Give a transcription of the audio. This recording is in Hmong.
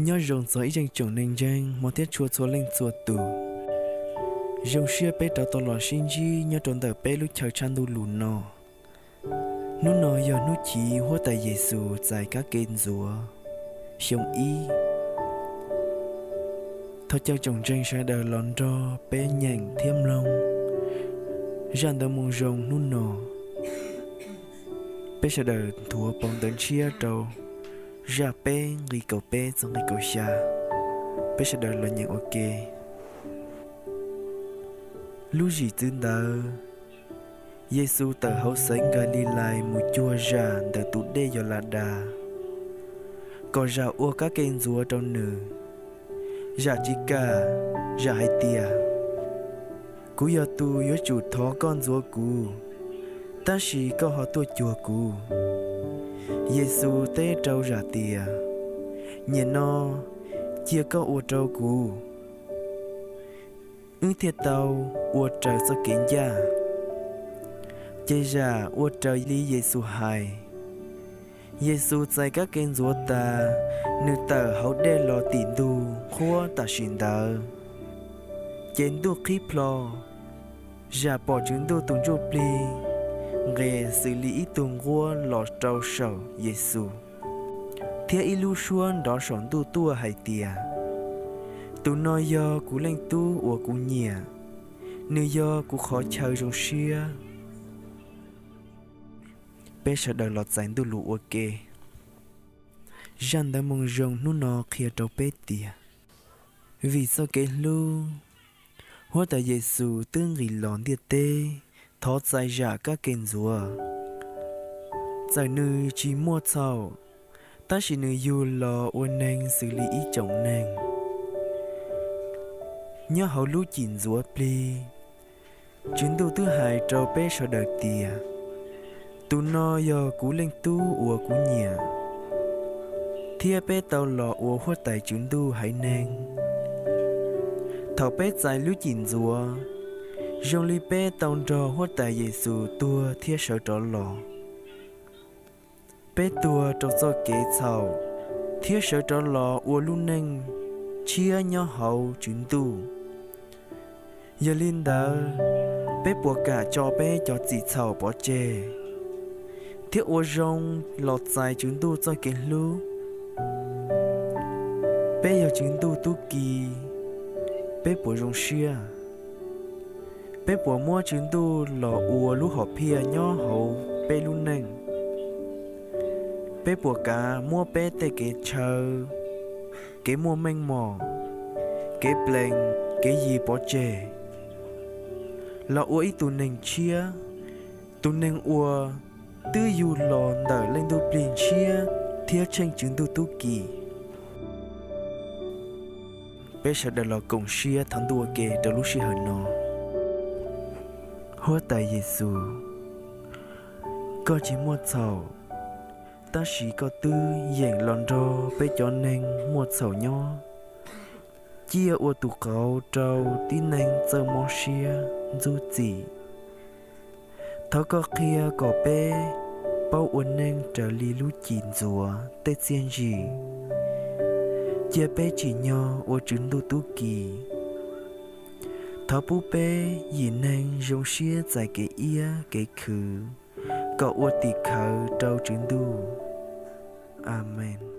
Nyob zoo txog ib tsoom neeg ntseeg hmov thiab tshua txhua leej txhua tus. Zoo siab peb rov tau los sib ntsib nyob rau ntawm peb lub chaw tshaj ntuj lus no. Hnub no yog hnub chiv Huab Tais Yes Xus txais kab ke ntxuav, xyoo ib. Thov caw tsoom ntseeg sawv daws los nrog peb nyeem thiab mloog zaj ntawv Moo Zoo hnub no. Peb sawv daws nthuav phau ntawv Ntshiab rau zaj peb nqe kaum peb txog nqe kaum xya. Peb sawv daws los nyeem ua ke. Lub zim txwv ntawd, Yes Xus tawm hauv xeev Nkas Lis Lais mus cuag zam ntawm tus dej Yos Las Das, kom zam ua kab ke ntxuav rau nws. Zam tsis kam, zam hais tias, Kuv yog tus yuav tsum thov koj ntxuav kuv, tab sis koj ho tuaj cuag kuv. Yes Xus teb rau zam tias, Nyem no, cia koj ua rau kuv, wb thiaj tau ua raws txoj kev ncaj. Ces zam ua raws li Yes Xus hais. Yes Xus txais kab ke ntxuav tas, nws tawm hauv dej los tim ntug nqhuab tam sim ntawd, ces ntuj qhib plho. Zam pom Tswv Ntuj tus Ntsujplig nqes xws li ib tug nquab los rau saum Yes Xus, thiab ib lub suab nrov saum ntuj tuaj hais tias, Tus no yog kuv Leej Tub uas kuv nyiam, nws yog kuv qhov chaw zoo siab. Peb sawv daws los txais Ntuj Lus ua ke. Zaj ntawv Moo Zoo hnub no qhia rau peb tias, vim txoj kev hlub, Huab Tais Yes Xus twb nqis los ntiaj teb thov txais zam kab ke ntxuav. Txawm nws tsis muaj txhaum, tab sis nws yug los ua neeg xws li ib tsoom neeg. Nyob hauv lub Cim Ntxuav plig, Tswv Ntuj twb hais rau peb sawv daws tias, Tus no yog kuv Leej Tub uas kuv nyiam, thiab peb tau los ua Huab Tais Tswv Ntuj haiv neeg. Thaum peb txais lub Cim Ntxuav, zoo li peb tau nrog Huab Tais Yes Xus tuag thiab sawv rov los. Peb tuag rau txoj kev txhaum thiab sawv rov los ua lub neej tshiab nyob hauv Tswv Ntuj. Yog li ntawd, peb puas kam tso peb cov txim txhaum pov tseg thiab ua zoo los txais Tswv Ntuj txoj kev hlub? Peb yog Tswv Ntuj tub ki, peb puas zoo siab? Peb puas muab Tswv Ntuj los ua lub hom phiaj nyob hauv peb lub neej? Peb puas kav muab peb tej kev tshaw, kev muaj meej mom, kev plees, kev yig pov tseg, los ua ib tug neeg tshiab, tus neeg uas twb yug los ntawm Leej Ntuj Plig Ntshiab thiab tsheej Tswv Ntuj tub ki? Peb sawv daws los koom siab thov Ntuj ua ke rau lub sij hawm no. Huab Tais Yes Xus, koj tsis muaj txhaum, tab sis koj twb yeem los nrog peb cov neeg muaj txhaum nyob, ciaj ua tus qauv rau tib neeg txawj mob siab ntxub txim. Thov koj qhia kom peb paub ua neej raws li lub Cim Ntxuav tej txiaj ntsim. Cia peb tsim nyog ua Tswv Ntuj tub ki. Thov pub peb yim neeg zoo siab txais kev iab kev khwv kom ua tim khawv rau Tswv Ntuj. Amees.